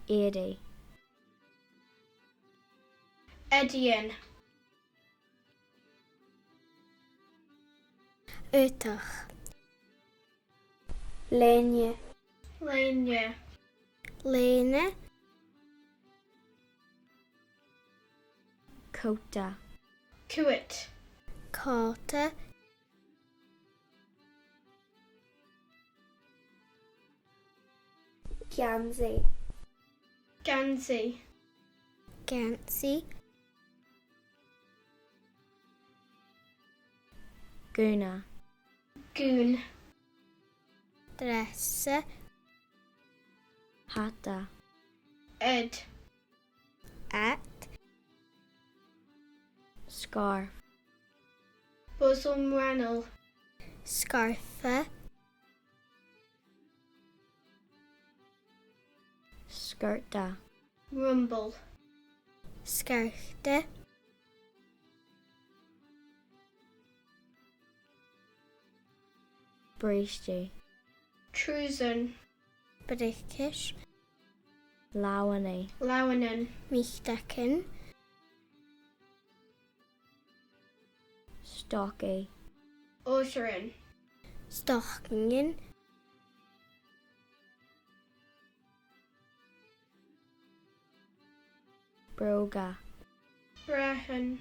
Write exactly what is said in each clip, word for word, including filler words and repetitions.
Èirigh. Èirigh. Aodach. Lèine. Lèine. Lèine. Còta. Coat. Còta. Geansaidh. Geansaidh. Geansaidh. Gùn. Gùn. Dreasa. Hata. Ad. Ad. Scarf. Boisean mhanail. Sgarfa. Sgirta. Rumple. Sgirta. Brèistidh. Trùsan. Breacaist. Làmhan. Làmhan. Miotagan. Stocainnean. Stocainnean. Brògan. Brògan.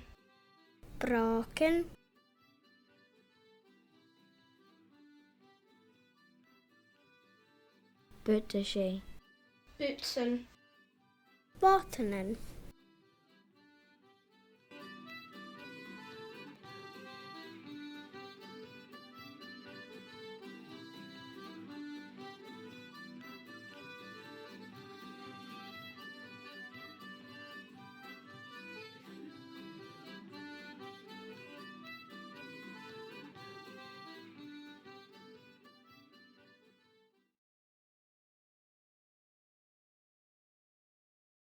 Brògan. Bùtasan. Bùtasan. Bòtanan.